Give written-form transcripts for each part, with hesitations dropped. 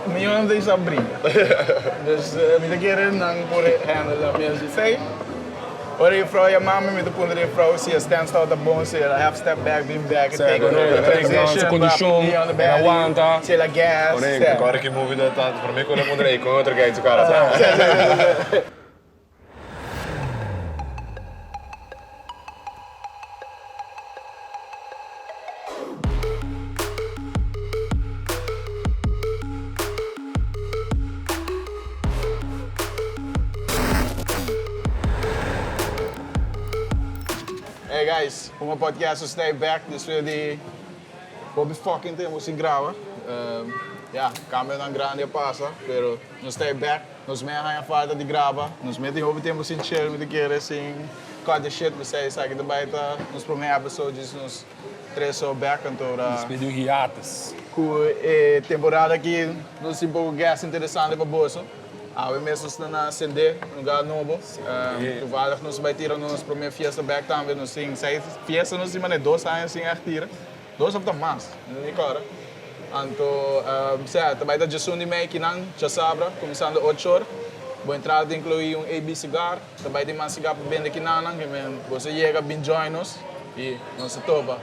Mi no ta sa bringa. Dus mi ta kere nan por handle nan mes. Esei, ora juffrouw yama mi, mi ta puntra juffrouw si e stance tabata bon, si el a half step back, bin back, take over, transition, Su kondishon, knee on the el a belly, wanta. si el a gas. Correcto, kòrda ki movie dat ta, promé ku el a puntra, ey, kon e otro guy su kara ta? Sí, sí, sí, sí. Hey guys, Huma Podcast to stay back despues di hopi fucking tempo sin graba. Ya, cambionan grandi a pasa, pero nos stay back. Nos mei a haña falta di graba. Nos mei tin hopi tempu sin chill, mi ta kere sin cut the shit. P'esei esaki ta bai ta nos promé episode djis nos tres so bek. Anto ora. Despues di un hiatus. Ku e temporada aki nos tin poko guest interesante pa boso. Awe mes nos ta na Sendé, un lugar nobo. Toevallig nos bai tira nos promé fiesta bek tambe. Nos tin seis fiesta nos tin manera dos aña sin ègt tira. Dos of ta mas, mi no recorda. Anto, sea, ta bai ta djesun di mei kinan, djasabra, kuminsando ocho or. Bo entrada ta inkluí un AB cigar. Ta bai tin mas cigar pa bende kinannan, ke men boso yega bin join nos i nos ta topa.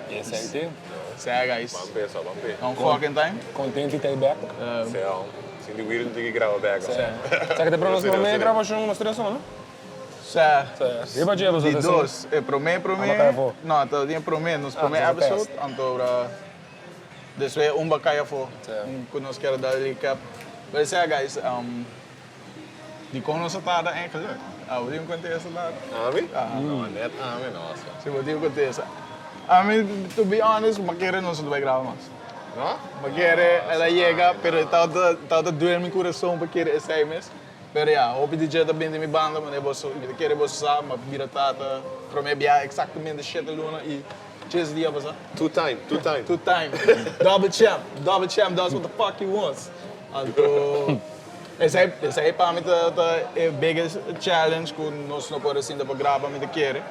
Esei te. Sea, guys. Ban p'e, so, ban p'e. Un fucking time. Kontent di ta e bek. Sea, sin di weird no tin ki graba bek. Sea. Sa ke ta nos promé grabashon nos tres so, no? Sa, Riba dje boso di ta dos, e prome prome, Aba kai afó. no, ta den e prome, nos prome Ah, episode, test. anto ora despues un ba kai afó, Sa. un ku nos kier da recap. Pero sea guys, dikon nos a tarda eigenlijk? Abo tin un kontesta later? Ami? Aha. No, net ami no, sa. Si bo tin un kontesta. Ami, to be honest, bo kere nos no ta bai graba mas. No? Bo kere el a yega, pero e tabata, tabata duel mi kurason pa kere esei mes. Pero ya, hopi di dje ta bin di mi banda, manera boso, mi ta kere boso sa, m'a bira tata prome biaha exactamente shete luna y djes dia pasa. Two time, two time. Two time. Double champ, double champ does what the fuck he wants. Anto, esey, esey pa mi ta, ta e biggest challenge cu nos no por a sinta pa graba, mi ta kere.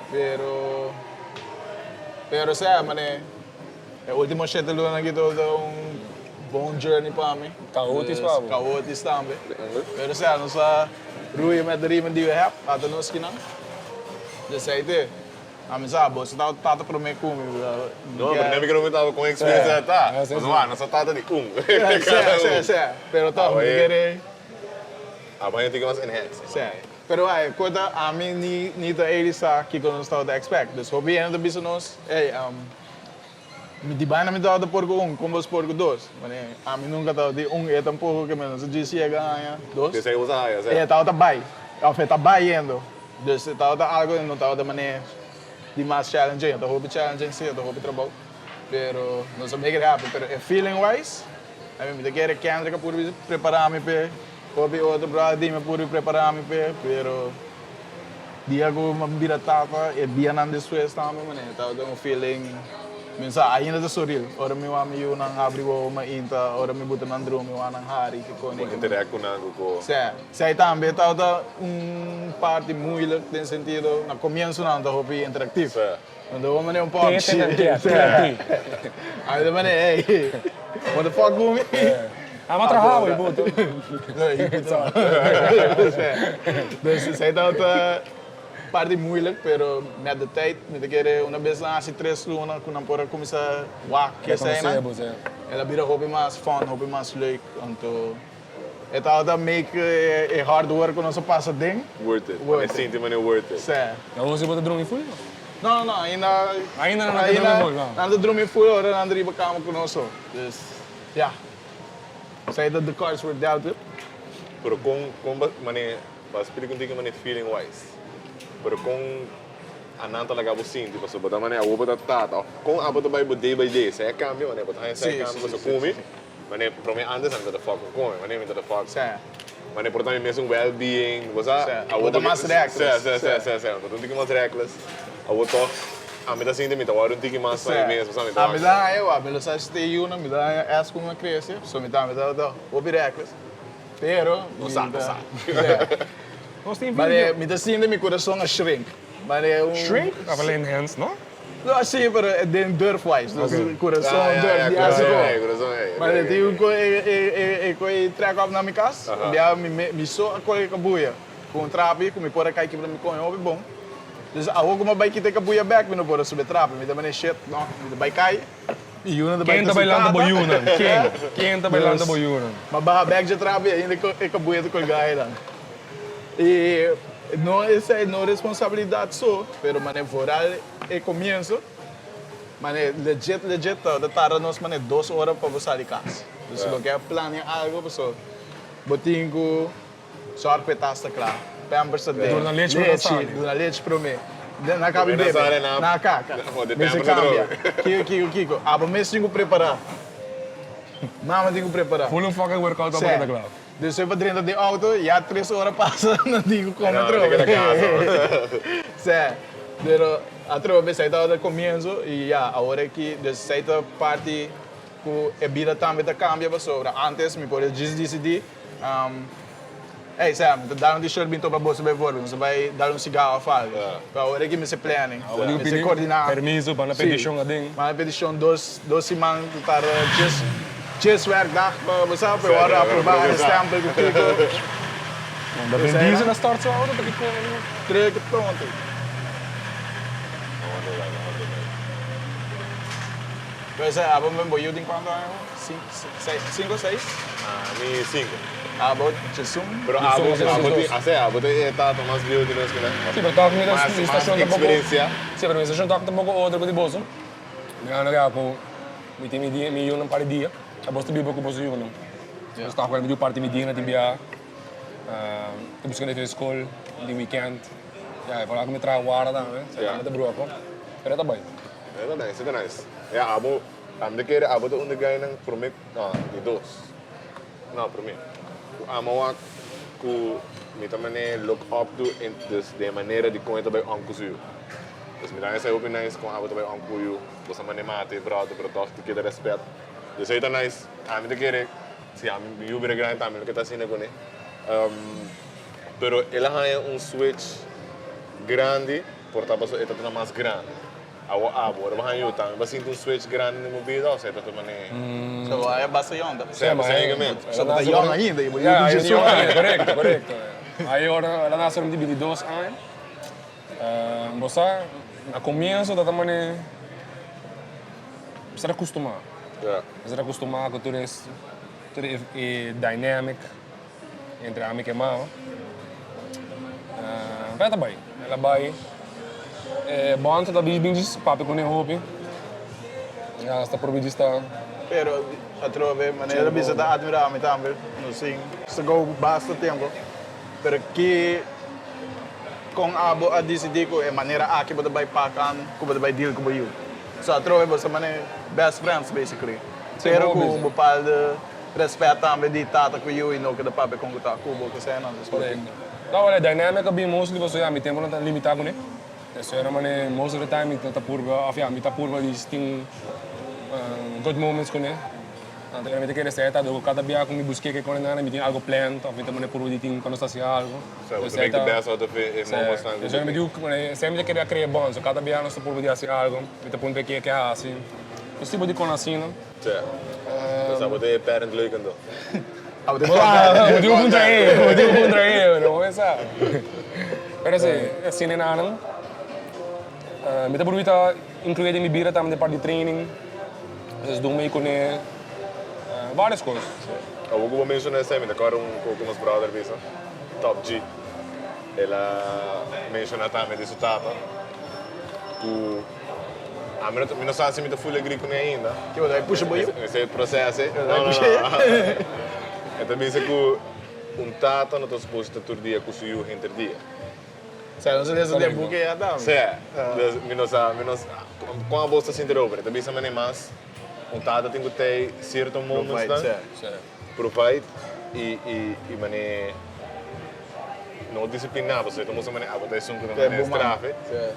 Pero, pero sea, manera. E ultimo shete luna aki tabata un bon journey pa mi. Kaotis pa bo. Kaotis tambe. Pero sea, nos a ruia met de riemen die we heb, ata nos kinan. Desei te, ami sa, boso tabata tata prome ku mi. No, pero nemi ku no tabata kon experiencia ta. Pasobra nos a tata di un. Sea, sea, sea. Pero toch, mi ta kere. Abo hende tin mas enhance. Sea. Pero ay, ku ta ami ni ni ta Eli sa kiko nos tabata expect. Dus hopi hende ta bisa nos, ey, Mi di baina mi tabata por ku un, kon bos por ku dos? Mane, ami nunka tabata di un, e tampoko ke mi no sa djis yega haña dos. Desei bos a haña, E tabata bai, of e ta bai yendo. Dus e tabata algo e no tabata mane di mas challenging. E ta hopi challenging si, e ta hopi trabou, pero nos a make it happen. Pero e feeling wise, ami mi ta kere Kendrick a purbi prepara mi p'e, hopi otro brother di mi a purbi prepara mi p'e, pero. Dia ku mi a bira tata, e dianan despues tambe manera tabata un feeling, mi sa ainda ta surreal. Ora mi wak mi yunan habri wowo mainta, ora mi buta nan drumi wak nan hari ki koni. Bo interact ku nan ku ko. Sè, sèi tambe tabata un parti moeilijk den sentido, na komienso nan ta hopi interaktief. Sè. Nan ta hopi manera un pòp. Tete nan kier, tete. Ami ta manera, hey, what the fuck ku mi? Ama traha bo, puto. Dus esei tabata parti moeilijk, pero met de tijd, mi ta kere una bes nan hasi tres luna ku nan por a kuminsá wak eseinan, el a bira hopi mas fun, hopi mas leuk. Anto e tabata make e hard work ku nos a pasa den. Worth it. E sinti manera worth it. Sè. Awor si bo ta drumi full no? No, no, no, ainda. Ainda nan ta drumi full, no? Nan ta drumi full ora nan ta riba kama ku nos so. Dus, ya. Esei ta the cards were dealt with. Pero kon kon ba mane ba splika un tiki mane feeling wise pero kon anan ta laga bo sinti pasobra bo ta mane awor bo ta tata of kon abo ta bai bo day by day esei a kambia mane bo ta haña esei a kambia pasobra ku mi mane prome antes ami ta ta fuck ku komi mane mi ta ta fuck mane por ta mi mesun well being bo sa Bo ta mas reckless. Se se se se bo ta un tiki mas reckless awor tog ami ta sinti mi ta wòrdu un tiki mas pa mi mes bo sa mi ta Ami ta haña wak mi lo sa si ta e yunan mi ta haña es ku mi a krese so mi tambe tabata hopi reckless pero No sa no sa. Nos tin Mane video. mi ta sinti mi kurason a shrink mane un Shrink? Of a enhance no? No, sí, pero den durf wise, dus Ok. kurason, Ah, ja, durf, ja, di kurason, asiko. hey, kurason, hey. Maar Ok, e tin ok. un ku e e e e ku e trek op na mi kas, Aha. bia mi me mi so a kohe kabuya ku un trapi ku mi por a kai kibra mi koño hopi bon. Dus awor ku mi a bai kita e kabuya bek mi no por a subi e trapi, mi ta mane shit, no, mi ta bai kai i yuna ta bai Ken ta ta su bai lanta bo tata. yunan? Ken? Ken ta bai lanta Dus bo yunan? mi a baha bek dje trapi ainda e kabuya ta kolgá einan. I no esei no responsabilidat so, pero mane vooral e komienso, mane legit legit ta tarda nos mane dos ora pa bo sali kas. Dus si bo ke plania algo paso bo tin ku sòrg ku e tas ta kla, pampers ta den, Duna lechi promé lechi, sali. duna lechi promé. Nan kabi Promé nan bebe, sali nan nan kaka, de mester pampers ta kambia, droga. kiko kiko kiko, abo mes tin ku prepará, mama tin ku prepará. Full un fucking workout pa bo Sè. keda kla. Dus e pa drenta den auto, ya tres ora pasa, nan tin ku kome No, atrobe. tin keda casa. Sè, pero atrobe esei tabata e komienso i ya, awor aki, dus esei ta parti ku e bida tambe ta kambia pasobra antes mi por a djis disidí, ey sè, mi ta dal un t-shirt bin topa boso bijvoorbeeld, nos ta bai dal un sigar òf algu. Pero awor aki mester planning, Awor tin ku mester pidi koordiná. permiso, manda Sí, petishon aden. manda petishon dos. Dos siman ku tarda djes djes werkdag pa bo sa pa e wòrdu aprobá e stèmpel ku kiko. Da Vin Diesel a start su auto ta ki kome no. Trek pronto. Pues abo bo yu tin kuantu aña bo? Seis, sinku seis? Mi sinku. Abo djesun? Pero abo abo tin ase abo ta e tata mas bieu di nos kina. Si pero tòg mi ta Mas mi mas stashon tampoko eksperensia. Si pero mi stashon tòg tampoko otro ku di boso. Mi a nota ku mi tin mi dia mi yunan par di dia, abos ta biba ku boso yunan. Nos ta mi parti mi dia na tin bia ta buska nan skol di weekend. Ya, e por ku mi traha warda tambe, sa tambe ta brua ko, pero e ta bai. E ta nice, e ta nice. Ya abo, ami ta kere abo ta un di gainan prome, no, di dos. No, prome. Ku ama wak ku mi ta mane look up to en dus den e manera di kon e ta bai om ku su yu. Dus mi ta haya sa hopi nice kon abo ta bai om ku yu. Bo sa mane mata e brother pero tòg ta keda rèspèt. Dus ei ta nice. Ami ta kere si ami mi yu bira grandi tambe lo ke ta asina kuné. Pero el a haña un switch grandi por ta pasobra e ta tuna mas grandi. Awo abo, ora bo haña yu tambe bo a sinti un switch grandi den bo bida of sa ta mane. So bo a basta yòn ta. Sa bo sa yega men. So bo ta yòn ainda y bo yu tin djesun aña. Korekto, korekto. Ai ora el a nase ora mi tin bintidos aña. Bo sa na komienso ta ta mane bo sa ta kustumá. Bo sa ta kustumá ku tur es tur e dynamic entre ami ku e mama. Pero el ta bai, el a bai. E bond ta bin djis papia kuné hopi. Hasta por bin djis ta. Pero atrobe manera ta bisa ta admirá mi tambe. No sin ta go basta tempo. Pero ki kon abo a disidí ku e manera aki bo ta bai pakan ku bo ta bai deal ku bo yu? So atrobe bo sa manera best friends basically. Pero ku un bepaalde respet tambe di tata ku yu i no keda papia kon ku ta ku bo ke nan. Correcto. No, wèl e dynamic a bin mostly pasobra ya mi tempo no ta limitá kuné. Eso era manera most of the time mi ta purba òf ya mi ta purba di tin good moments kuné. Anto mi ta kere seta dor ku kada bia ku mi busk'é ke kos nan mi tin algu planned òf mi ta pone purba di tin ku nos ta hasi algu. So to make the best out of e moments nan ku bo tin. Esei mi ta kere a krea bond, so kada bia nos ta purba di hasi algu, mi ta puntra ke ke hasi. Nos tipo di kos asina. Sè. Pues abo ta e parent leuk anto. Abo ta e parent. Bo tin ku puntra e, bo tin ku puntra e, no bo pensa. Pero si, asina nan. Mi ta purba ta incluye den mi bida tambe den parti di training. Entonces dun mei kuné varios kos. Awor ku bo menshoná esei mi ta kòrda un kos ku nos brother bisa, Top G. El a menshoná tambe di su tata ku ami no ta mi no sa si mi ta full agree kuné ainda. Ke bo ta bai pusha bo yu? Esei proces ei. No, no, no. E ta bisa ku un tata no ta suposo ta tur dia ku su yu henter dia. Sa nos lesa den buki ya tambe. Sè, dus mi no sa, mi no sa kon abos ta sinti erover. E ta bisa manera mas un tata tin ku tei sierto momentsnan provide i i i manera no disipliná pasobra e ta mustra manera abo ta esun ku ta manera straf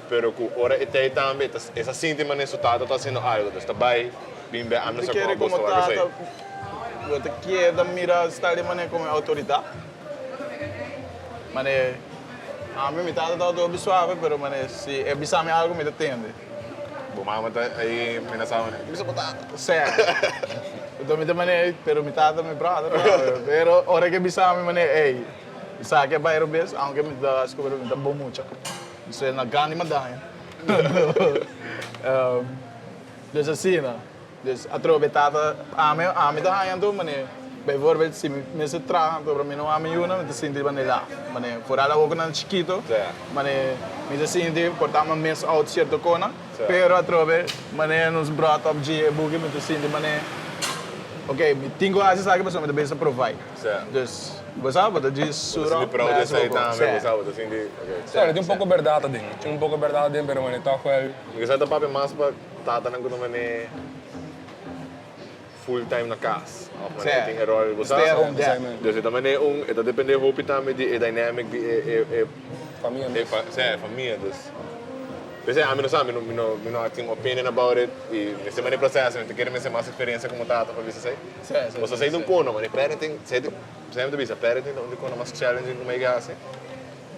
pero ku ora e tei tambe e ta e sa sinti manera su tata ta hasiendo algo dus ta bai bin bek ami no sa kon abos ta wak esei. Bo ta keda mira sta di manera komo e outoridat. Mane, ami mi tata tabata hopi suave, pero mane si e bisa mi algo mi ta tende. Bo mama ta ahí menasá bo, Bisa bo tata. Sea. Enton mi ta manera, pero mi tata mi brother, pero ora ke bisa mi manera, ey, esaki a bai robes, aunke mi ta scubre mi ta bon mucha. Entonces na grandi mi a daña. Dus asina. Dus atrobe tata, ami, ami ta haña anto manera, bijvoorbeeld si mi mester traha anto pero mi no wak mi yunan mi ta sinti manera la, manera foral awor ku nan chikito, manera mi ta sinti por ta mi miss out cierto kona, pero atrobe manera nos brought up dje e buki mi ta sinti manera ok mi tin ku hasi esaki pasobra mi ta bisa provide, dus bo sa bo ta djis suro Bo ta sinti proud di esei tambe, bo sa bo ta sinti ok. Sorry, tin un poko bèrdat aden, tin un poko bèrdat aden pero manera tòg wèl. Mi ke sa ta papia mas pa. Tatanan ku ta mane full time na kas òf mane tin e ròl bo sa. Stay at home dad. Dus e ta mane un e ta depende hopi tambe di e dynamic di e e e Famia mes. E e famia dus p'esei ami no sa mi no mi no mi no tin opinion about it i mester mane proseso mi ta kere mester mas eksperensia komo tata pa bisa esei. Pasobra esei ta un kono mane parenting esei ta esei mi ta bisa parenting ta un di kono mas challenging ku mi a yega hasi.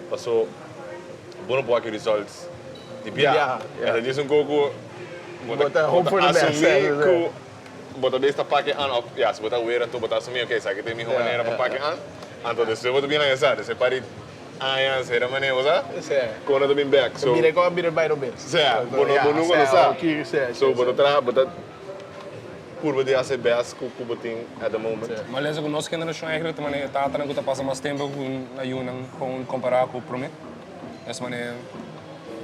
Paso bo no por wak e results di biaha. E ta djis un ko ku bo ta asumi ku bo ta bes ta pake an of ya si bo ta wera anto bo ta asumi ok esaki ta e miho manera pa pake an anto despues bo ta bin ansa despues par di aña sera manera bo sa kon no ta bin bek so bo nunka no sa so bo ta traha bo ta Purba di hasi e best ku ku bo tin at the moment. Ma lesa ku nos generashon eigenlijk ta manera e tatanan ku ta pasa mas tempu ku nan yunan kon kompará ku promé. Es manera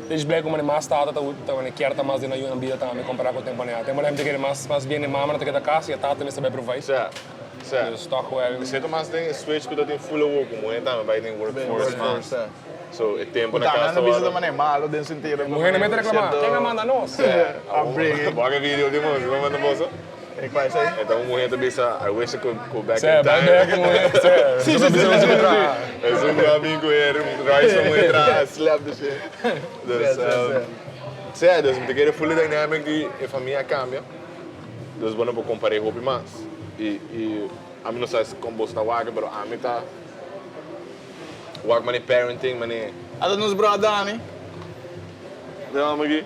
es blei ku manera mas tata ta ta manera kier ta mas den nan yunan bida tambe kompará ku tempu anea. Tempu anea mi ta kere mas mas bien e mamanan ta keda kas i e tata mester bai provide. Sa, sa. Dus tòg wèl. Esei ta mas den e switch ku ta tin full awor ku muhé tambe bai den workforce mas. So e tempu na kas ta wòrdu. Tambe manera malo den sentido. Muhé no mester reklamá. Ken a manda nos? Upbringing. Wak e video di mos, bo manda boso? E kua esei? E ta un muhé ta bisa, I wish I could go back in Sè, bai time. bek muhé, sè. Si, si, si, si, si. Esun ku a bin ku e rice pa muhé traha, slap the shit. Dus, sè, dus mi ta kere full e dynamic di e famia a kambia. Dus bo no por kompar'é hopi mas. I, i ami no sa kon boso ta wak, pero ami ta. Wak mane parenting mane. Ata nos bro Dani. De hòmber aki.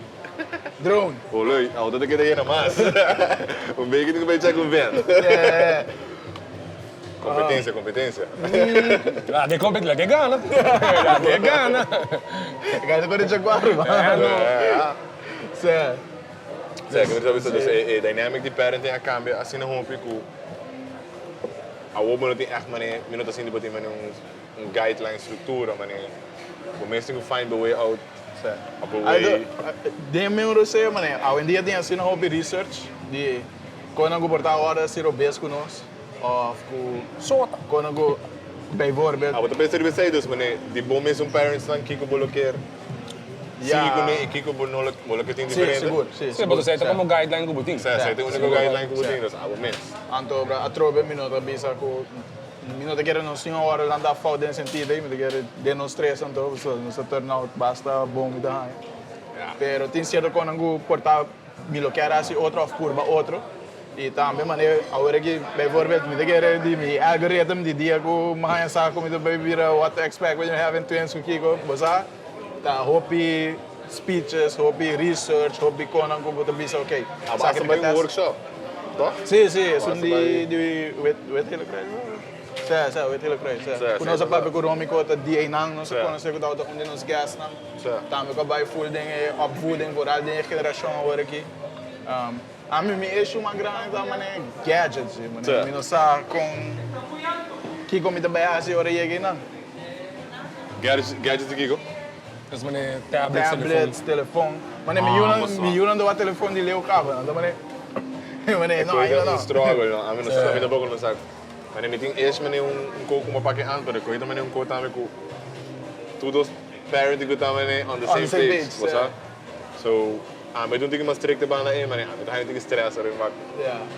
Drone. Oloi, auto ta keda yena mas. Un beki tin ku bai check un vent. Kompetensia, kompetensia. La ke kompet, la ke gana. La ke gana. E kai ta kore Jaguar man. Sè. Sè, ku mi ta bisa dus e dynamic di parenting a kambia asina hopi ku. Awor bo no tin ègt manera, mi no ta sinti bo tin manera un guideline, structura, manera bo mes tin ku find bo way out of bo way. Den mi un roseo manera, awendia tin asina hopi research di kon nan ku por ta awor a si robes ku nos of ku Sota. kon nan ku bijvoorbeeld. Abo ta pensa riba esei dus manera di bo mes un parents nan kiko bo lo kier sigui kuné i kiko bo no lo bo lo kier tin diferente? Si, sigur, si, Si, pasobra esei ta komo guideline ku bo tin. Si, esei ta e úniko guideline ku bo tin, dus abo mes. Anto atrobe mi no ta bisa ku mi no ta kere nos tin ora lanta fout den sentido ei, mi ta kere den nos tres anto pasobra nos ta turn out basta bon mi ta haña. Pero tin sierto konan ku por ta mi lo kier hasi otro òf purba otro i tambe manera awor aki bijvoorbeeld mi ta kere di mi algoritm di dia ku mi haña sa ku mi ta bai bira what to expect when you having twins ku kiko bo sa ta hopi speeches, hopi research, hopi konan ku bo ta bisa ok. A basta bai un workshop, toch? Si, si, esun di di wit wit gele kruis. Si, si, wit gele kruis, si. Ku nos a papia ku Romy ku ta di einan, nos a konosé ku tabata un di nos guestnan. Tambe ku a bai full den e opvoeding, vooral den e generashon awor aki. Ami mi issue mas grandi ta manera gadgets, manera mi no sa kon kiko mi ta bai hasi ora yega einan. Gadgets, gadgets di kiko? Es manera tablets, telefon. Tablets, telefon. Manera mi yunan, mi yunan ta wak telefon di leu kaba, nan ta manera, manera no, ainda no. E koe ta un struggle, no? Ami no sa, mi tampoco no sa. Manera mi tin ish manera un koe ku mi a pake an, pero e koe ta manera un koe tambe ku tur dos parent ku ta manera on the same page, bo sa? So, ami ta un tiki mas strikto banda ei, manera ami ta haña un tiki stress ora mi wak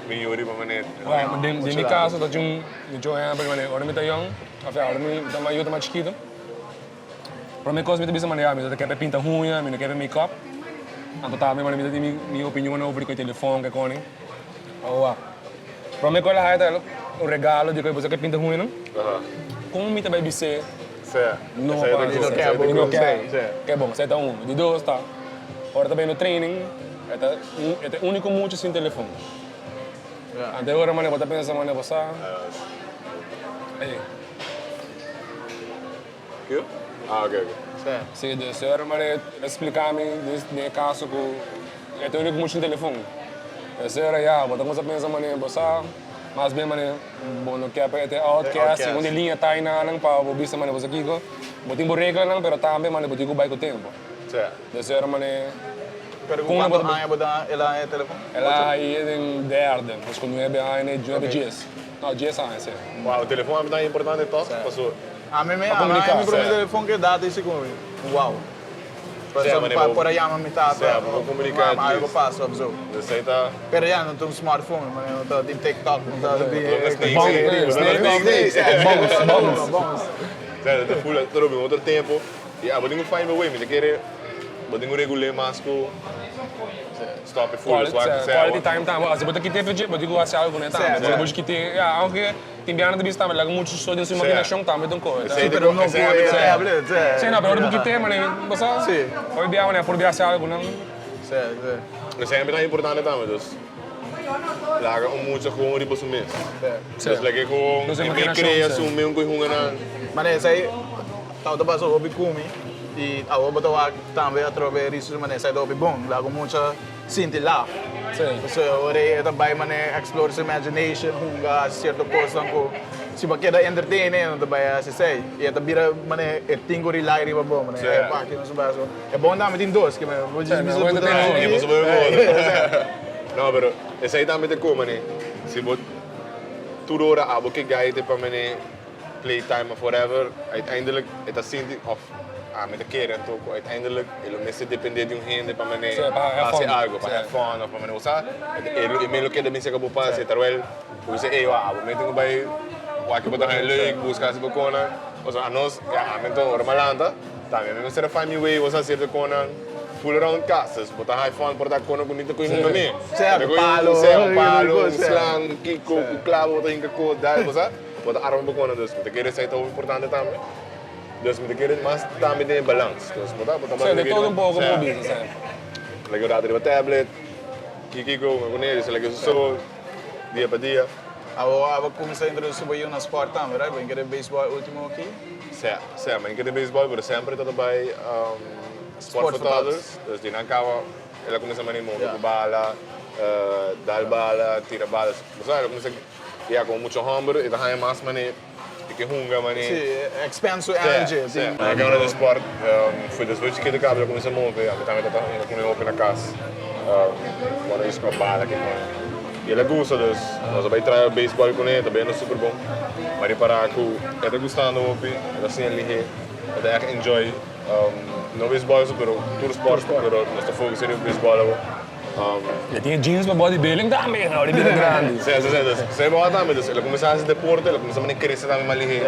mi yu riba manera. Bueno, den mi kaso ta tin un ehempel, manera ora mi ta yòn, of ya, ora mi ta yu ta mas chikito. Prome kos mi ta bisa manera mi no ta ke pa pinta huña, mi no ke pa make up. Anto tambe manera mi ta tin mi opinion over di ku e telefon ku e koni. Awa. Prome ku el a haya ta un regalo di ku e boso ke pinta huña nan. Kon mi ta bai bis'é no pa mi no ke. Ke bon, esei ta un. Di dos ta, ora ta bai no training. E ta e ta e úniko mucha sin telefon. Ante ora manera bo ta pensa manera bo sa. Ey. Kiko? Ah, oké, oké. Sí, dus e ora manera el a splika mi den e kaso ku e ta e úniko mucha sin telefon. Dus e ora ya, bo ta kuminsá pensa manera bo sa, mas bien manera bo no ke pa e ta e outcast, segun di liña ta enanan pa bo bisa manera bo sa kiko. Bo tin bo reglanan pero tambe manera bo tin ku bai ku tempu. Dus e ora manera. Pero ku kuantu aña bo ta el a haña e telefon? El a haña den derde, dus ku nuebe aña, nuebe, dies. No, dies aña, si. Wow, e telefon a ta importante tok? Paso. Ami mi, ami a haña mi prome telefon ku e data i ku wow. Paso pa por a yama mi tata, mama, algo pasa of zo. Pero ya, no ta un smartphone, no ta tin TikTok, no ta tin. Bounce, bounce. Ta full, ta robi un otro tempo. I abo tin ku find a way, mi ta kere bo tin ku regul'é mas ku stop e full. Quality time tambe, si bo ta kit'é p'e bo tin ku hasi algu kuné tambe. Bo no por kit'é, ya, aunke tin bianan ta bisa tambe laga muchu so den su imaginashon tambe ta un kohe. Sí, pero no ku e tablet, sí. Sí, no, pero ora bo kit'é, manera, bo sa, hopi biaha manera por hasi algu ku nan. Sí, sí. Esei ta importante tambe, dus laga un mucha gewoon riba su mes. Dus lag'é gewoon e mes krea su mes un koe hunga nan. Manera esei. Tabata pasa hopi ku mi i awor bo ta wak tambe atrobe risu manera esei ta hopi bon, laga mucha sinti laf. Pasobra ora e ta bai manera explore su imagination, hunga, hasi sierto kosnan ku si bo keda entertain e no ta bai hasi esei. I e ta bira manera e tin ku rely riba bo, manera e wak no su bai hasi. E bon tambe tin dos, ke bo djis bisa bo ta hasi. No, pero esei tambe ta ku manera si bo tur ora abo ke gaite pa manera. Playtime of whatever, uiteindelijk e ta sinti of ami ta kere anto ku uiteindelijk e lo mester depende di un hende pa mane hasi algo, pa have fun of pa mane usa, e men lo keda bin seka bo pase, terwijl bo bisa ey wak abo men tin ku bai wak ke bo ta haña leuk, buska hasi bo konan, pasobra anos ya ami anto ora mi a lanta tambe mi mester a find mi way, bo sa sierto konan fool around kas, dus bo ta haña fun por ta konan ku ni ta koe hunga me, Sea un palo, sea un palo, un slang, un kiko, ku klabo bo ta hinka kos, dal, bo sa. Bo ta arma bo kona, dus mi ta kere esei ta hopi importante tambe. Dus mi ta kere mas tambe den e balans. Dus bo ta, bo ta Sí, de todo un poco bo bisa, sí. Lege un rato riba tablet, kiko kiko, hunga kuné, dus lege su so, dia pa dia. Abo abo cuminsa introduci bo yiu na sport tambe, right? Bo in kere baseball ultimo aki? Sí, sí, mi in kere baseball, pero semper ta ta bai sport for toddlers. Dus di nan caba el a cuminsa mani move cu bala, dal bala, tira bala. Bo sa, el a cuminsa. Ya como mucho homber e ta haña mas mane e ke hunga mane. Si, expand su energy. Si, si. Nan a gana den sport foi despues chikito caba el a cuminsa move, ami tambe ta hunga cu mi hopi na cas. Ora e scoa bala ke con. Y el a gusta dus nos a bay try baseball cune, ta bayendo super bon. Mi a ripara cu e ta gustando hopi, e ta siña lihe, e ta echt enjoy no baseball so pero tur sport pero nos ta focus riba baseball awor. E tin e jeans pa bodybuilding tambe, ora e bira grandi. Sí, sí, sí. Dus, esei bo tambe. Dus, el a kuminsá hasi deporte, el a kuminsá manera krese tambe mas lihé.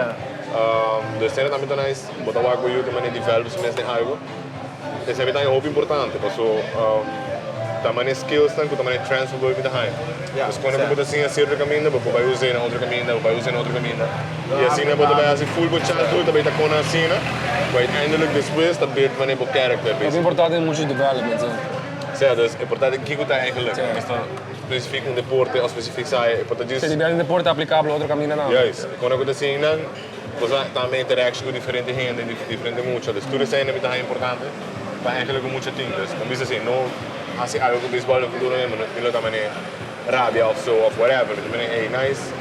Dus, esei tambe ta nice. Bo ta wak bo yu ta manera develop su mes den algu. Esei ta hopi importante, paso ta manera skillsnan ku ta manera transferable mi ta haña. Dus, kuando ku bo ta siña sierto kaminda, bo por bai us'é na otro kaminda, bo bai us'é na otro kaminda. I asina bo ta bai hasi full bo childhood ta bai ta kona asina, ku uiteindelijk despues ta build manera bo character Hopi importante den muchu development, sí. Sea, dus e por ta di kiko ta eigenlijk. No ta specifiek un deporte of specifiek saai, e por ta djis. Sí, di bia un deporte aplicabel otro caminda nan. Juist, e kona ku ta siña nan, bo sa tambe interaction ku diferente hende, diferente mucha. Dus tur esei mi ta haña importante pa eigenlijk un mucha tin. Dus bo bisa si no hasi algo ku baseball den futuro mi lo ta manera rabia of so of whatever. Mi ta manera ey nice,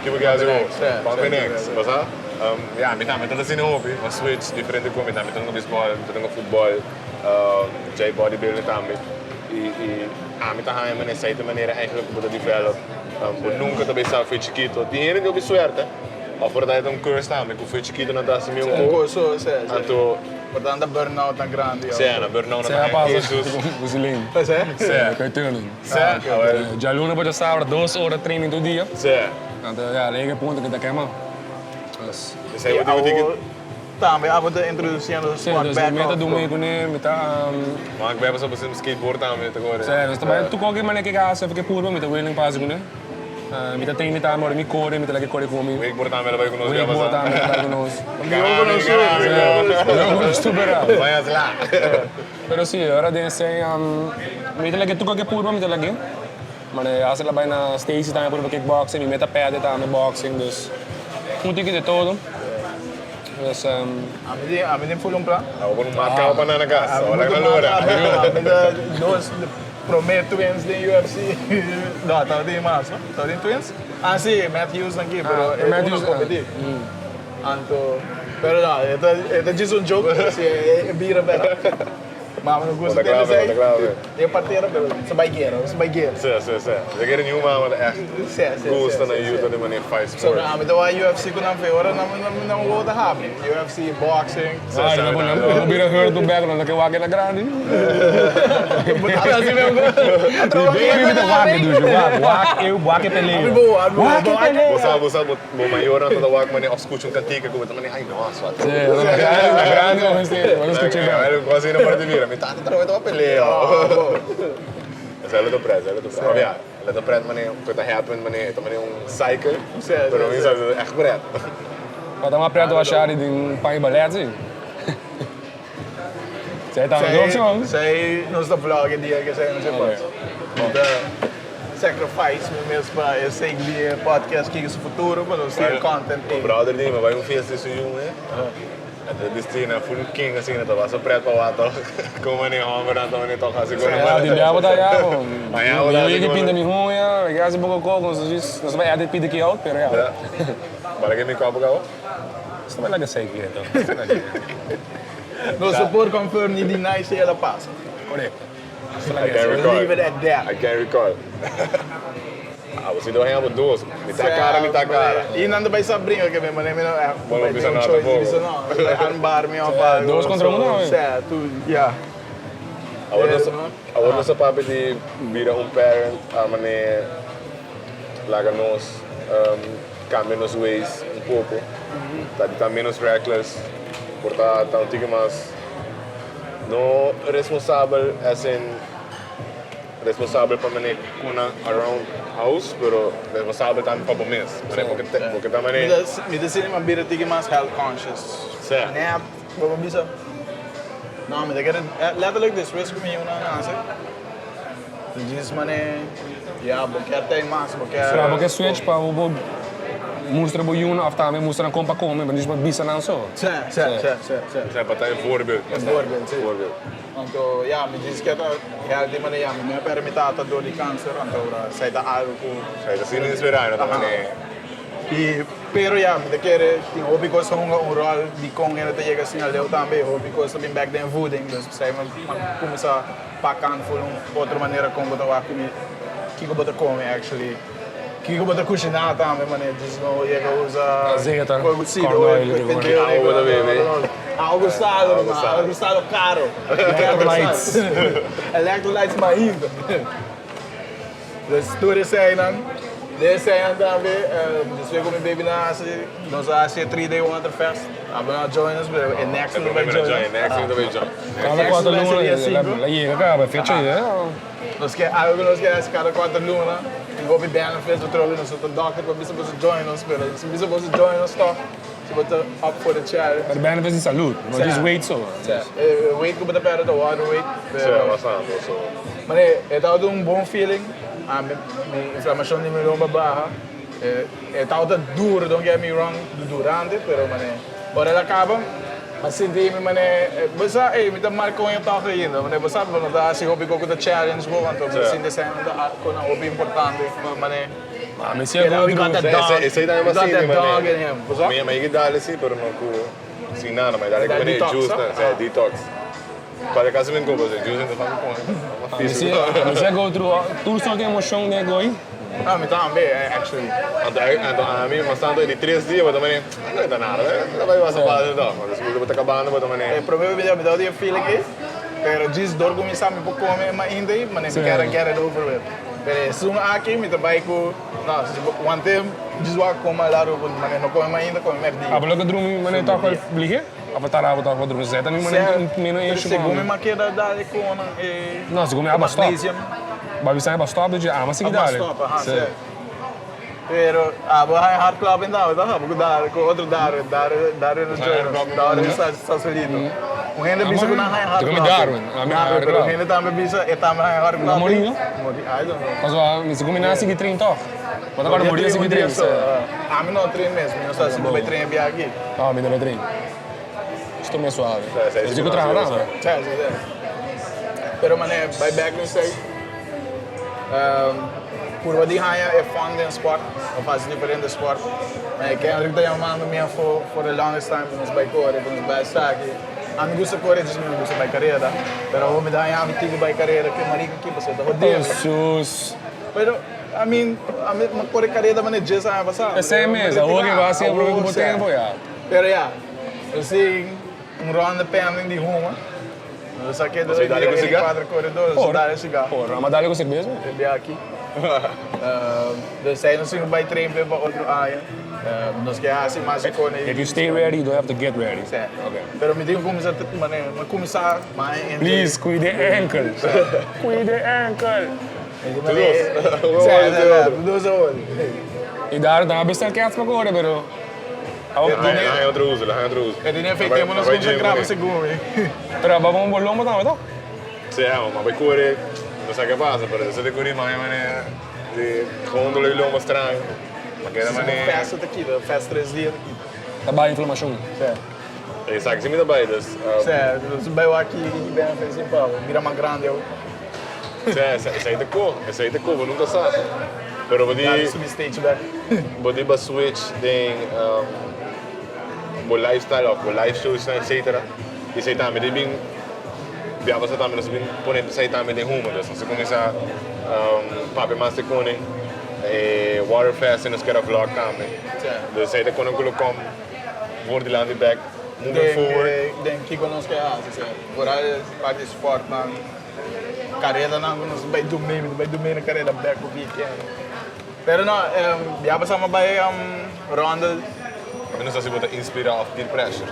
kibo ke hasi bo? Ban pa e next, bo sa? Ya, mi tambe ta asina hopi, mi a switch diferente ku mi tambe ta hunga baseball, mi ta hunga futbol. Djei bodybuilding tambe y ami ta haña manera esei ta manera eigenlijk ku bo ta develop. Bo nunka ta bay sa fo'i chikito. Tin hende ku hopi suerte of por ta un curse tambe ku fo'i chikito nan ta hasi mi un kos. Anto Por ta nan ta burnout tan grandi. Sí, nan burnout nan ta haña issues. Sí. Sí. Djaluna pa djasabra dos ora training tur dia. Sí. Anto ya llega e punto ku ta kema. Esei bo tin ku. Tambe abo ta introduciendo Sí, sport dus back mi ta of dumi kuné, mi ta. Mak bèbè sa bo skateboard tambe ta kore. Sí, nos ta bai tur koke manera ke hasi of ke purba mi ta willing pa hasi kuné. Mi ta train mi tambe ora mi kore mi ta laga e kore ku mi. Wakeboard tambe lo bai ku nos bia Wakeboard pasa. tambe lo bai ku nos. Miho ku nos tur. Miho ku nos tur bera. Baña sla. Pero sí, ora den esei. Mi ta lag'é tur loke purba mi ta lag'é. Mane hasta el a bai na Stacy tambe purba kickboxing, mi meta pèrdè tambe boxing, dus un tiki de todo. Dus. Ami tin, ami tin full un plan. Abo por un kaba pa nan na kas, abo laga nan lora. Ami ta dos prome twins den UFC. No, tabatin mas, no? Tabatin twins? Ah, si, Matt Hughes nan ki, pero e uno kompetí. Anto, pero no, e ta, e ta djis un joke, si e bira bèrdad. Mama no gusta tende esei. Den partera, pero sa bai guera, sa bai guera. Si, si, si. Ta kere niun mama ta ègt gusta na yuda den manera fight sport. So, ami ta wak UFC ku nan fe ora nan nan wowo ta habri. UFC, boxing. Si, si. Nan bo bira hurt bo bek, nan ta ke wak na grandi. Así mesmo. Baby mi ta wak e dushi, wak, wak e, wak e pelea. Wak e pelea. Bo sa, bo sa, bo mayornan ta ta wak manera òf skucha un kantika ku bo ta manera ay no. Sí, na grandi, na grandi bo mester, bo ta skucha bèk. Kos asina por ta bira, mi tata trabou tabata pelea. Esei lo ta pret, esei lo ta pret. Obvia, lo ta pret manera ku ta happen manera, e ta manera un cycle, pero mi sa ègt pret. Bo ta mas pret wak shari den paña balèt si. Esei ta un opshon. Esei nos ta vlog e dia ku esei no se pasa. Mi ta sacrifice mi mes pa e sake di e podcast kiko su futuro pa nos tin content ei. Brother di mi a bai un fiesta di su yu e ta bisti na full king asina ta basta pret pa wak tok como e hombernan ta mane tok hasi con Ah di bia bo ta aya bo mi yu yega pinta mi huña mi hasi poco coco nos bai edit pida ki out pero ya. Bala ke mi kopo kaba? Nos ta bai laga esei kieto. Nos no por confirm ni deny si el a pasa. Correcto. I can't recall. Leave it at that. I can't recall. Abo si do hembo dos. Mitad cara, mitad cara. I nan ta bai sa brinca ke mi mane mi no Bo no bisa nada choice tampoco. bisa no. Bai armbar mi of algo. Dos contra uno. Sa, tu, ya. Awor nos, awor nos a papia di bira un parent a mane laga nos cambia nos ways un poco. Ta di ta menos reckless, por ta ta un tiki mas No responsabel as in responsabel pa mane ku nan around house pero responsabel tambe pa bo mes mane bo ke bo ke ta mane. Mi ta sinti mi a bira tiki mas health conscious. Sí. Nèt bo por bisa no mi ta kere letterlijk despues ku mi yu nan nase mi djis mane ya bo kier tei mas bo kier. Pero bo ke switch pa bo mustra bo yunan of tambe mustra nan kon pa kome, bo no djis pa bisa nan so. Sí, sí, sí, sí, sí. Osea, pa ta e voorbeeld. E voorbeeld, sí. Voorbeeld. Anto, ya, mi djis ke ta healthy manera, ya, mi no a perde mi tata dor di kanser, anto ora esei ta algo ku. Esei ta sin inspirá, no ta manera. I, pero ya, mi ta kere tin hopi kos ta hunga un ròl di kon hende ta yega asina leu tambe, hopi kos ta bin bèk den voeding, dus esei mi a kuminsá pak aan for un otro manera kon bo ta wak kumi, kiko bo ta kome actually. Kiko bo ta kushiná tambe manera djis no yega usa Azeta, si, corn oil, ki Awa bo ta bebe. Awa ku salo ruman, awa ku salo karo. Electrolytes. Electrolytes mainta. Dus tur eseinan, den eseinan tambe despues ku mi baby nase nos a hasi e 3 day water fast. Abo no a join us pero e next no ta bai join us. E next no ta bai join. Kada kuater luna la yega kaba e fecha ei. Nos ke algo ku nos ke hasi kada kuater luna, tin hopi benefits otro nos no ta dokter pa bisa boso join nos, pero nos ta bisa boso join nos tòg si bo ta up for the challenge. Pero benefits di salud, no djis weight so. E weight ku bo ta pèrdè ta water weight, pero. Sí, bastante so. Mane, e tabata un bon feeling, ami mi inflamashon di mi lomba baha, e tabata duro, don't get me wrong, durante, pero mane ora el a kaba. A sinti mi mane, bo sa ey mi ta marca un tòg ainda, mane bo sa bo no ta hasi hopi koko ta challenge bo, anto bo sinti esei no ta algo hopi importante mane. Ma mi si a go We got that dog, Esei tambe we mi a got sinti that dog mane, in him, bo sa? mi a yega dale si pero no ku sin nada, mi a dale ku mane juice nan, si detox. Para casi mi koba si juice nan ta fácil pone, Mi si mi si a go through tur soort di emocion den e goi. Ah mi tambe actually. Anto anto ami mas tanto e di tres dia bo ta mane no ta nada ta bai pasa fácil toch ma despues bo ta kabando bo ta mane. E prome bia mi tabata tin e feeling ei pero djis dor kuminsá mi por kome mainta ei mane mi kier a get it over with pero esun aki mi ta bai ku no si bo wante djis wak kome largo ku mane no kome mainta kome merdia. Abo lo ke drumi mane toch el blige? Abo tara abo toch pa drumi zeta mi mane meno issue pa mi. Segun mi ma keda dale ku nan e. No segun mi aba stop. Ba bisa aba stop dje ama sigui dale. Aba stop aha si. Pero abo hay hard clubbing tambe toch abo ku dare ku otro dare dare dare no join nos dare sa solito. Un hende bisa ku nan haña hard Te copy. Darwin. Ami Darwin, hard pero un copy. hende tambe bisa e tambe haña hard copy. No morí, no? Morí, I don't know. Pasobra mi si ku mi nan a sigui train tòg. Bo ta kòrda morí a sigui train. So, ami no a train mes, mi no sa si bo bai train e biaha aki. No, mi no bai train. Esto mes suave. Mi si ku traha tambe. Sí, sí, sí. Pero manera bai bek den esei, purba di haña e fun den sport, of hasi diferente sport. Kendrick ta yamando mi afó for the longest time pa nos bai kore, pa nos bai esaki. Ami gusta kore, djis mi no gusta bai kareda. Pero awor mi ta haña ami tin ku bai kareda ke marica aki pasobra ta hodé mi. Jesus. Pero, I mean, ami a kore kareda manera djes aña pasá. Esei mes, awor ke bo a hasi aprovecha ku bo tempo ya. Pero ya, así un ronda pending di huma. Nos a keda Nos a dale ku di siga? cuatro corredores, nos a dale siga. Por, a dale ku cerveza? E bia aki. Dus ei nos tin ku bai train pa otro aña. Nos ke hasi mas e kone. If you stay ready, you don't have to get ready. Sí. Okay. Pero mi tin ku kuminsá, mane, mi kuminsá mas en. Please, cuida e enkel. Cuida e enkel. Tur dos. Sí, sí, sí, tur dos a ori. I daar dan a bestel kets pa kore, pero. Laha e otro uso, laha e otro uso. E tin efecto e nos cuminsa graba segun mi. Pero aba un bolombo tambe to? Si, ma bai kore, no sa ke pasa, pero esei ta kore maya manera di gewoon dolor di lombo straño. Ma keda manera. Festa ta kita, festa tres dia ta kita. Ta bai inflamacion. Si. Esaki si mi ta bai, dus. Si, dus bai wak ki benefits tin pa bo, bira mas grandi awo. Si, esei ta ko, esei ta ko, bo nunca sa. Pero bo di. Dale subi stage bek. Bo di ba switch den bo lifestyle of bo life shows etcetera. Y esei tambe di bin bia pasa tambe nos a bin pone esei tambe den huma. Dus nos a cuminsa papia mas di cune e water fest y nos keda vlog tambe. Dus esei ta cune cu lo come voor dilanti bek moving forward. Den kico nos ke haci, vooral parti sportnan. Karedanan ku nos bai dumé, mi ta bai dumé na kareda bek ku weekend. Pero no, ya pasá mi a bai ronda. Mi no sa si bo ta inspirá òf peer pressure.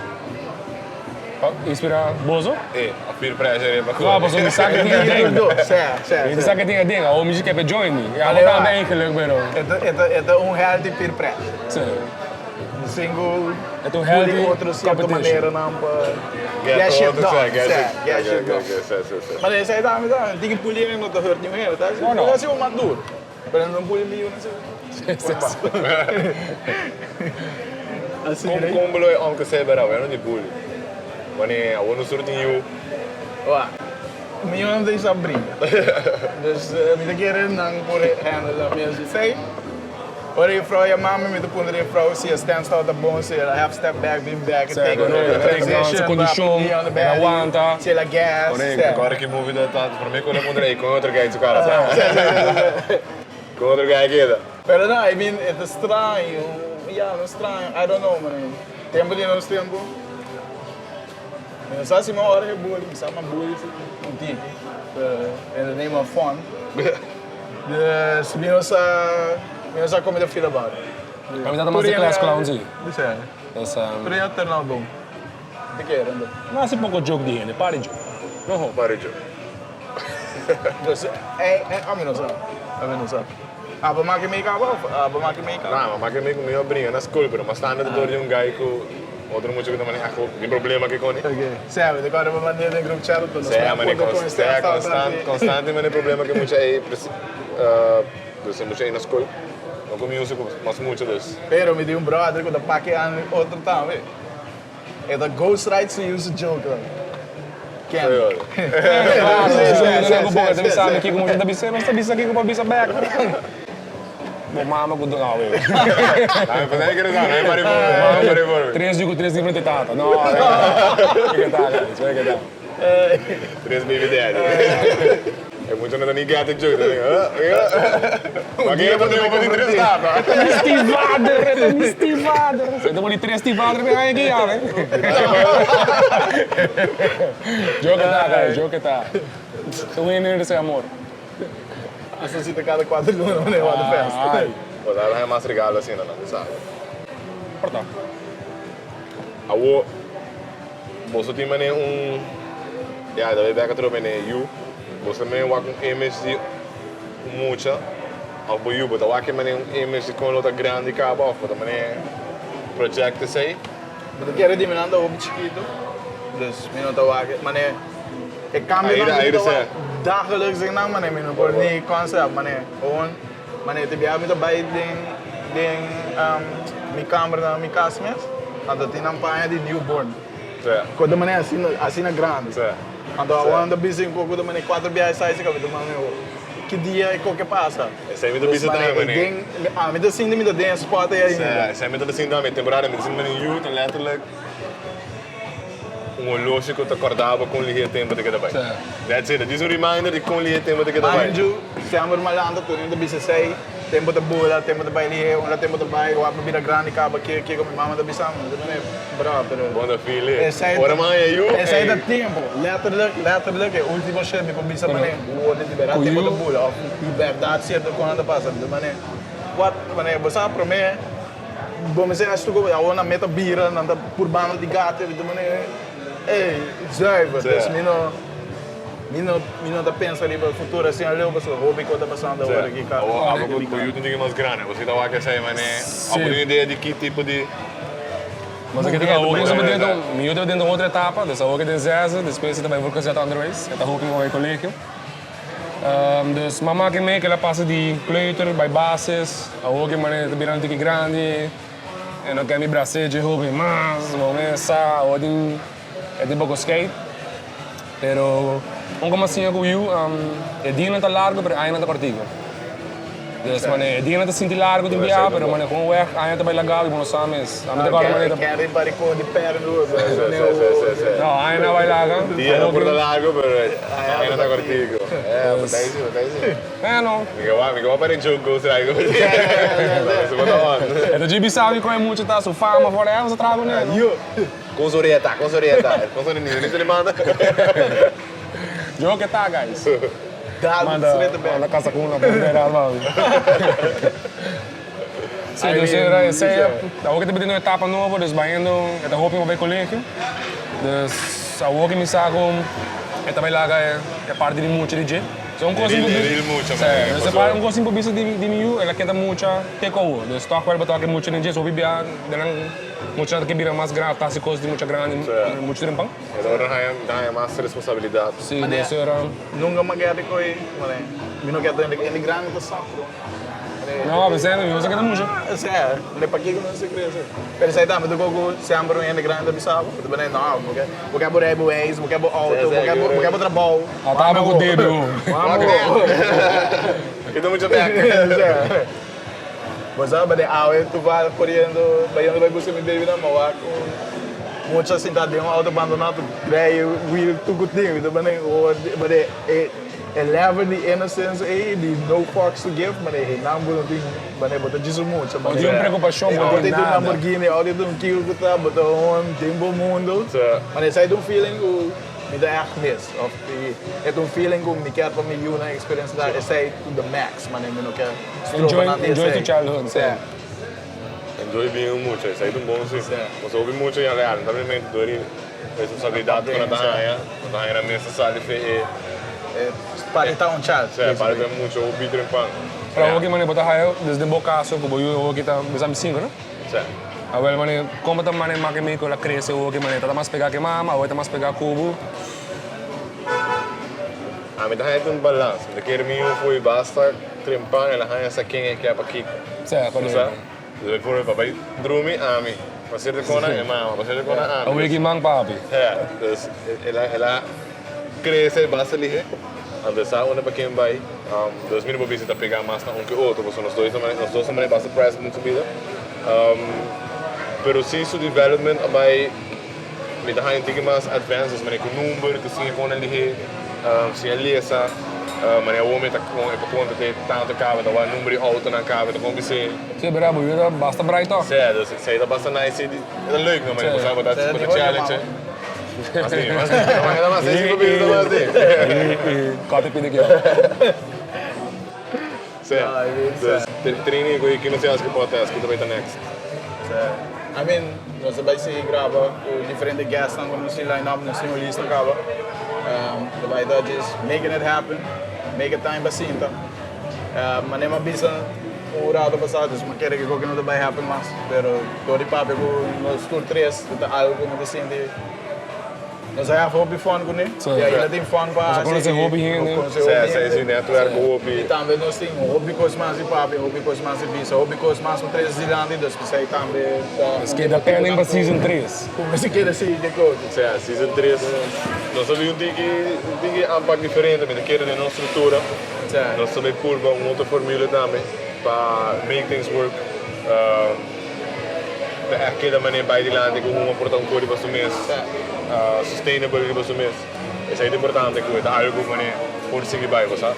Inspirá boso? E, òf peer pressure e pa No, pasobra mi sa ke tin aden. Sè, sè, Mi sa ke tin aden, awor mi si ke pa join mi. Ya bo tambe eigenlijk, pero. E ta un healthy peer pressure. Si. Single E ta un healthy puli otro cierto competition. maneranan pa Get get shit otro, done. sa, get Sa, shit- get shit get- done. get- sa, sa, sa. Maar esei tambe ta, tin ki puli hende no ta hurt niun hende, ta? No, no. Asina bo mas duro. Pero no puli mi yuna asina. Asina, Kon eh? kon bo lo e onkel sei bera, wè no di bully. Wanneer awor no sur tin yu. Wa, mi yuna no ta isa bringa. Dus mi ta kere nan por handle dat mes. Esei. Ora e vrouw yama mi, mi ta puntra e vrouw si e stance tabata bon, si el a half step back, bin back, Sí, take correcto. the Take down, su transition, condicion, knee on the el belly, aguanta. si el a gas. Correcto. Sí. Corre ki movie dat ta prome ku el a puntra ey kon otro guy su cara sa. Kon otro guy a keda. Pero no, I mean, e ta straño, ya, no straño, I don't know, man. Tempo di nos tempo, mi no sa si mi a ora e bully, mi sa mi a bully un tiki, in the name of fun. Dus mi no sa, mi no sa como ta feel about it. Pa mi ta mas di class clown si. Bisa. Dus, Pero ya turn out bon. Te kere ando. No hasi poko joke di hende, pari joke. No hopi. Pari joke. Dus ey, ey, ami no sa. Ami no sa. Abo maki make up of abo maki make up? Nah, maki make up mi a bringa na school, pero mas tarde ta dor di un guy cu Otro mucha ku ta manda ajo tin problema ke koni. Ok. Sea, mi ta kòrda bo mand'é den group chat nos Sea, manda mane punto kon sea, esnan tabata constant, di. constante mane problema ke mucha ei dus e mucha ei na skol no ku music mas mucha dus. Pero mi tin un brother ku ta pake an otro tambe. E ta ghost ride su yu su joker. Ken. Claro, si mi no ku bo ta bisa mi kiko mucha ta bisa, nos ta bisa kiko pa bisa bek. Bo mama ku duna awe. Dame pa nai kere sa, nai pari por mi, nai pari por mi. Tres yu ku tres diferente tata. No, ke ta guys, ke ta. Tres baby daddy. E mucha no ta ni get the joke, ta ni, Ma ke ta di tres tata? Misti vader, e ta misti vader. Se ta di tres ti vader pe haña aki awe. Joke ta guys, joke ta. Su hende ta say amor. Nos a sita kada kuater luna manera wak de festa. Ai. Bo ta haña mas regalo asina nan, sa. Por ta. Awor, boso tin manera un, ya, ta bay bek atrobe na e yu. Boso ta wak un image di un mucha of bo yu, bo ta wak e manera un image di kon lo ta grandi kaba of bo ta manera project esei? Bo ta kere di mi nan ta hopi chikito. Dus mi no ta wak mane e cambionan cu mi ta wak dagelijks den nan mane mi no por ni concept mane gewoon mane te biaha mi ta bay den den mi camber na mi cas mes anto tin nan paña di newborn cu ta mane asina asina grandi anto awor nan ta bisa un poco ta mane cuatro biaha e size mi ta mane ki dia e koke pasa Esei mi ta bisa tambe mane. Ami ta sinti mi ta den e spot ei ainda. Esei mi ta sinti tambe temporada mi ta sinti mane yu ta letterlijk Un oloshi ku ta kòrda bo kon lihé tempu ta keda bai. That's it. Djis un reminder di kon lihé tempu ta keda bai. Anju, semper malanta tur hende ta bisa esei, tempu ta bula, tempu ta bai lihé, unda tempu ta bai, wak bo bira grandi kaba ke kiko mi mama ta bisa mi, mi ta mane bra pero. Bon ta feel e. Ora mi haña yu, ey. Esei ta tempu, letterlijk, letterlijk e ultimo shit mi por bisa mane bo di berdad tempu ta bula of di berdad sierto konan ta pasa, mi ta mane wat, mane bo sa prome. Bo mester haci tur awor nan meta bira nan ta purbando di gato di manera ey zuiver dus mi no mi no mi no ta pensa riba futuro asina leu pasobra hopi cos ta pasando awor aki ka Awor abo cu bo yu tin diki mas grandi bo si ta wak esey mane abo tin idea di ki tipo di Mas aki ta awor nos ta mi yu ta den otro etapa dus awor ki den zesde despues e ta bay voortgezet onderwijs e ta hopi bay colegio. Dus mama ke me kila pasa di kleuter bai basis, awor ke manera ta bira un tiki grandi, e no ke mi bras'é dje hopi mas, bo mes sa awor tin e tin poko skate. Pero un como siña ku yu, e dianan ta largu pero e añanan ta kòrtiku. Dus manera e dianan ta sinti largu tin biaha pero manera kon wèg aña ta bai lagau i bo no sa mes. Ami ta kòrda manera. Kèri barikon di pèr lus. No, aña na bai laga. Dia no por ta largu pero aña ta kòrtiku. Bo ta isi, bo ta isi. Eh no. Mi ke wak, mi ke wak pa den joke ghost ride. Bo ta on. E ta dje bisa mi kon e mucha ta su fama forever sa traha kuné. Kon su reta, kon su reta. Kon su reta ni manda. Joke ta guys. Dal Manda straight back. manda casa cu una bandera al lado. Sí, dus era esei awor ke ta bini un etapa nobo, dus bayendo e ta hopi pa bay colegio. Dus awor ke mi sa cu e ta bay laga e parti di mucha di dje. So un cos E real mucha, Sí, dus e parti un cos sin por bisa di mi yu, el a keda mucha te cu awor. Dus toch wel bo ta wak e mucha den dje, so hopi bia den nan mucha nan ta ke bira mas grandi, ta haci cos di mucha grandi, mucha trempan. E ora ta haña mas responsabilidat. Sí, dus e ora. Nunka mi a keda koe, mane, mi no keda hende hende grandi ta sufri. No, a veces mi no sa keda mucho. Osea, mane pakiko no sa krese. Pero esei tambe ta ku semper un hende grandi ta bisa bo, ta bini no, bo ke bo ke bo rei bo huis, bo ke bo auto, bo ke bo ke bo trabou. A ta bo ku debe bo. Kita mucha bek. Osea, bo sa bane awe tu va koriendo, bayendo bai buska mi baby nan, mi a wak un. Mucha sinta den un auto bandona tu rei wiel tur ku tin ta bane bane e e level di innocence ei di no fucks to give bane e nan bo no tin bane bo ta djis un mucha Bo tin un preocupacion bo tin e auto nada. Lamborghini e auto ta un kiko ku ta bo ta un den bo mundo bane esei ta un feeling ku mi ta echt mis of e ta un feeling ku mi kier pa mi yunan experiencia esei to the max mane mi no kier stroba nan di Enjoy esei. tu childhood. Enjoy bien un mucha, esei ta un bon si. Pasobra hopi mucha ya real, no ta mente dor di responsabilidad cu nan ta haña, nan ta haña nan mes ta sali fe e. Parti ta un child. Si, parti ta mucha hopi trempan. Pero awor ki manera bo ta haña desde bo caso cu bo yu awor ki ta bisa mi cinco no? Si. Awel manera como ta manera make mi cu el a crece awor ki manera ta ta mas pega cu e mama awor e ta mas pega cu bo? Ami ta haña ta un balans, mi ta kere mi yu fo'i basta trempan el a haña sa ken e ke pa kiko. Sa, pa Sa, dus por ejemplo, papai drumi ami, pa cierto kona e mama, pa cierto kona ami. A wiki man papi. Ja, dus el a el a crece basta lihe, anto sa unda pa ken bai, dus mi no por bisa ta pega mas na un ke otro, pasobra nos dos nos dos ta manera basta present den su bida, pero si su development a bai. Mi ta haña un tiki mas advances manera ku number ta siña kon a lihé, siña lesa, manera awor mi ta kon e por konta te tantu kaba ta wak number di outonan kaba ta kon bis'é. Sí, berdad, bo yuda basta bright tòg. Sí, dus esei ta basta nice i e ta leuk no, manera bo sa bo ta challenge. Mas di, mas di, mas di, mas di, mas di. Kòte pidi kiò. Sí, dus training ku ki nos ta hasi ku podcast ku ta bai ta next? Sí, I mean nos ta bai sigui graba ku diferente guestnan ku nos tin line up, nos tin un lista kaba. Ta bai ta just making it happen, make a time pa sinta. Manera mi a bisa un rato pasá, dus mi a kere ku koke no ta bai happen mas, pero dor di papia ku nos tur tres ta algu ku mi ta sinti. Nos a have hopi fun kuné. I ainda tin fun pa Nos a hasi. konosé hopi hende. Nos konosé hopi hende. Sa e netwerk hopi. I tambe nos tin hopi kos mas di papia, hopi kos mas di bisa, hopi kos mas pa trese dilanti, dus p'esei tambe ta. Nos keda pending pa season tres. Ku mester keda sigui ke kos. Sa, season tres. Nos a bin un tiki, un tiki aanpak diferente, mi ta kere den nos struktura. Nos ta bay purba un otro formule tambe pa make things work. Ta echt keda manera bay dilanti cu huma por ta un cos riba su mes, sustainable riba su mes. Esey ta importante cu e ta algo manera por sigui bay, bo sa.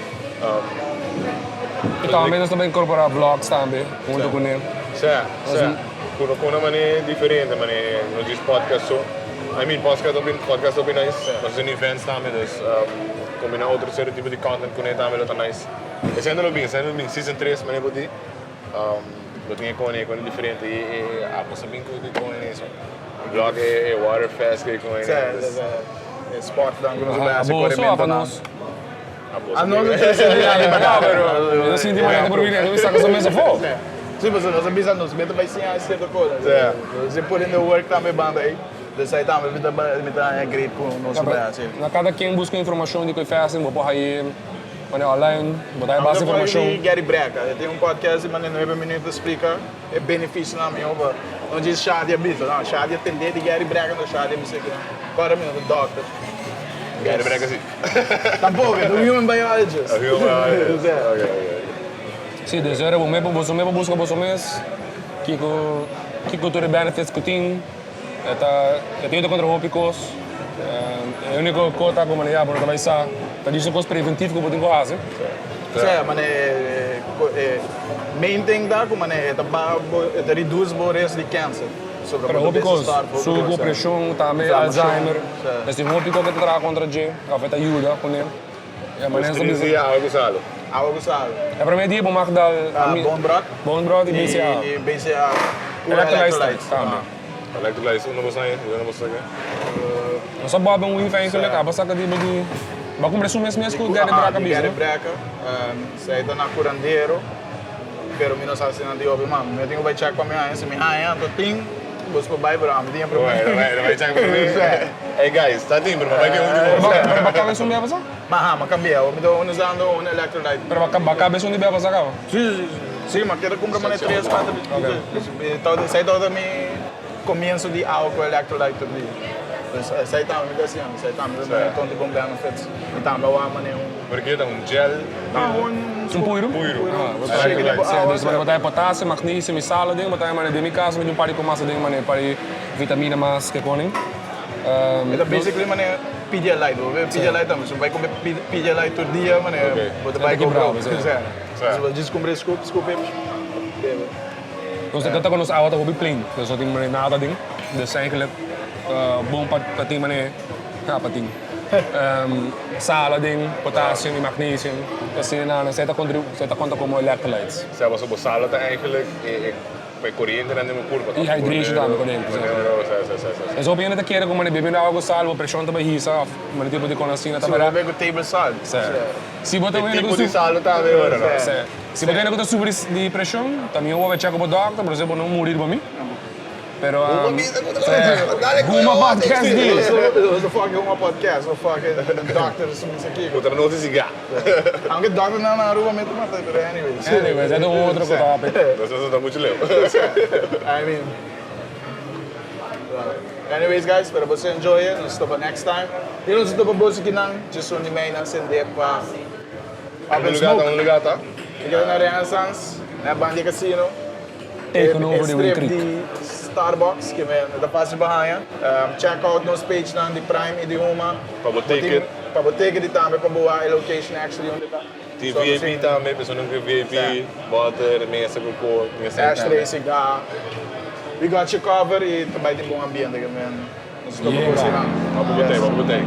Y tambe nos ta bay incorpora vlogs tambe hunto cu ne. Sa, sa. Cu no con una manera diferente, manera no djis podcast so. I mean, podcast ta podcast ta hopi nice. Nos haciendo events tambe, dus combina otro cierto tipo di content cu ne tambe lo ta nice. Esey no lo bin, esey no lo bin. Season tres manera bo di. Lo tin e kone, e kone diferente i e apos a bin ku e kone eso. Blok e water fest ku e kone. Sí, sí, sí. E sportnan ku nos a bai hasi Abo so korementonan. of anos? Abo A nos a trese dilanti pa No, pero mi no sinti manera por bini, mi saka su mes afó. Sí, pasobra nos a bisa nos mester bai siña sierto kos. Sí. Nos a put in the work tambe banda ei. Dus ei tambe mi ta mi ta haña great ku nos a bai hasi. Na kada ken buska informashon di ku e fèsting bo por haña. Manera online, bo ta e base informashon. Di Gary Brecka, e tin un podcast di manera nuebe minuut ta splika e benefisionan mihó pa no djis Shadi a bisa, no, Shadi a tende di Gary Brecka no Shadi a bisa kinan. Kòrda mi no ta dòkter. Gary Brecka si. Tampoko, e ta un human biologist. Un human biologist, ok, ok. Si, dus ora bo mes boso mes por buska boso mes kiko kiko tur e benefits ku tin. E ta e ta yuda kontra hopi kos. E uniko kos ta ku manera ya bo no ta bai sa ta djis un kos preventif ku bo tin ku hasi. Sea, mane e main thing ta ku mane e ta baha bo e ta reduce bo risk di cancer. So Pero hopi kos, sugu, preshon, tambe Alzheimer. Es tin hopi kos ku ta traha kontra dje òf e ta yuda kuné. E manera Dos tres dia awa ku salu. Awa ku salu. E prome dia bo mag dal Bone broth. Bone broth i BCAA. I BCAA. Ku Electrolytes tambe. Electrolytes unda bo sa e? Unda bo sa ke? Nos a bobe un wif eigenlijk, aba saka di bo di Bo a kumpra esun mes mes ku Gary Braca bisa? Di Gary Braca. Esei ta na curandero, pero mi no sa si nan tin hopi mas. Mi tin ku bai check pa mi haña. Si mi haña, anto tin. Bos por bai, pero ami tin e promé. Bueno, bueno, bai check promé. Hey guys, ta tin, pero bai ke un di bos. Pero bo a kaba esun bia pasa? Ma ha, m'a kambia. Mi ta usando un electrolyte. Pero bo a kaba esun di bia pasa kaba? Si, si, si. Si, m'a keda kumpra manera tres, kuater. Esei tabata mi comienso di awa ku electrolyte tur dia. Pues esei tambe mi ta hasiendo, esei tambe ta duna tonti bon benefits. Mi tambe a wak manera un. Pero ke ta un gel? No, un. Un puiru? Puiru. Ah, Electrolyte. Si, dus bo ta e potasio, magnesio i sal aden, bo ta e manera den mi kaso mi tin un par di kos mas aden manera par di vitamina mas ke koning. E ta basically manera Pedialyte, bo bebe Pedialyte tambe, si bo bai kumpra Pedialyte tur dia manera bo ta bai kobra. Si bo djis kumpra e scoop, scoop e bebe. Nos ta ta ku nos awa ta hopi plain, nos no tin manera nada aden, dus eigenlijk bon pa pa tin manera ja pa tin sal aden, potassium i magnesium, asina nan esei ta kontribu esei ta konta komo electrolytes. Sea pasobra bo sal ta eigenlijk e e korientenan den bo kurpa I hydration tambe korekto, si. Es hopi hende ta kere ku manera bebiendo awa ku sal bo preshon ta bai hisa òf manera tipo di kon asina ta Si bo ta bebe ku table salt. Si. Si bo ta E tipo di sal tambe ora no. Si. Si bo tene ku ta sufri di preshon, ta mihó bo bai chèk ku bo dòkter, por esei bo no muri riba mi. Pero, Huma bisa ku ta dale ku Huma podcast di. Nos ta fucking huma podcast, no fucking doctor su bisa kiko. Ku ta nos di siga. Aunke doctornan na Aruba mete mata, pero anyways. Anyways, e ta un otro ku topic. Nos no ta muchu leu. I mean, anyways guys, spera boso enjoy it. Nos topa next time. I nos topa boso kinan, dje sun di mei nan sende pa. Up Un and lugar ta, Smoke. un lugar ta. Mi keda na Renaissance, na banda di casino. Taken over E di strip Creek. di Starbucks, ke men ta fácil pa haña. Check out nos pagenan di Prime i di Huma. Pa bo ticket. Pa bo ticket i tambe pa bo wak e location actually unda ta. Tin VIP tambe, personanan ku VIP, bòter, mesa ku kor, mesa. Ashtray, cigar. We got you covered i ta bai tin bon ambiente ke men. Nos ta topa Yeah. bo sinan. Pa bo botei, pa bo botei.